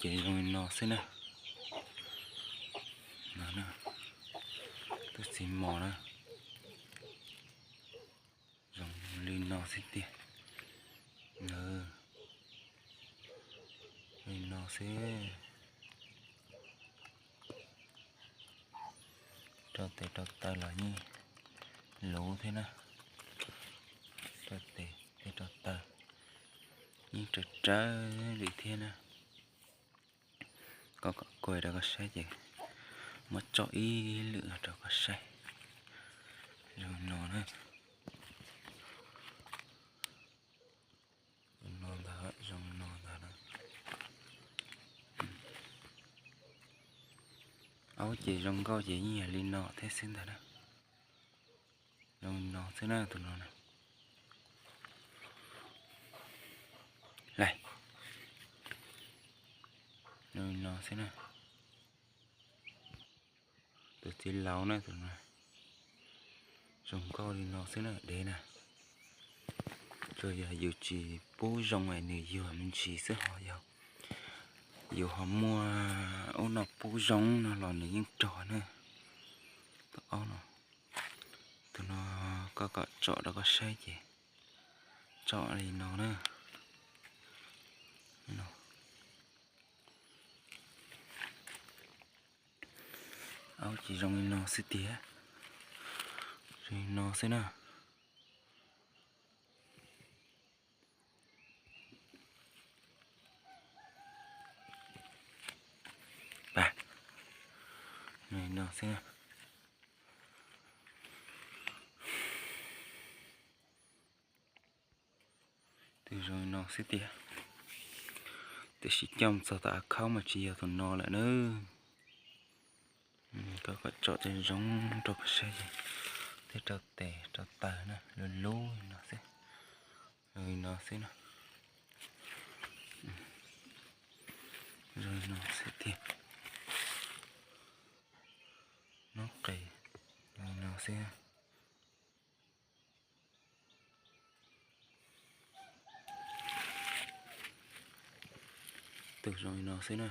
Ces zoo li no xwb na. No na, tus txiv mos na, zoo li no xwb tiag. Li no xwb. Rau tes rau taw los yeej luv thiab na. Rau tes thiab rau taw yeej rawv rawv li thiab na. Koj kom kuav rau koj saib ces muab tso ib lwm rau koj saib. Zoo no na. No ntag, zoo no ntag na. Aub, ces zoo nkauj ces yeej yog li no thiab xwb ntag na. Zoo li no xwb na tus no na. Laim, zoo li no xwb na. Tus txiv laus na tus no. Zoo nkauj li no xwb na, dev na. Tsuas yog yus tsis pub zoo es nws yuag me ntsis xwb, ho yog yus ho muaj ub no pub zoo no los nws yeej rog na. Tus aub no, tus no koj kom tsom rau koj saib ces tsom li no na. Aub, ces zoo li no xwb tiag. Zoo li no xwb na. Pab, zoo li no xwb na. Tus zoo li no xwb tiag. Tiam sis coj mus txog tom av khaub mas tsis yog tus no lawm na. Koj kom tsom cov zoo rau koj saib, thiab rau tes rau taw na, lub lub li no xwb. Zoo li no xwb na. Zoo li no xwb tiag. Noob qes, zoo li no xwb. Tus zoo li no xwb na.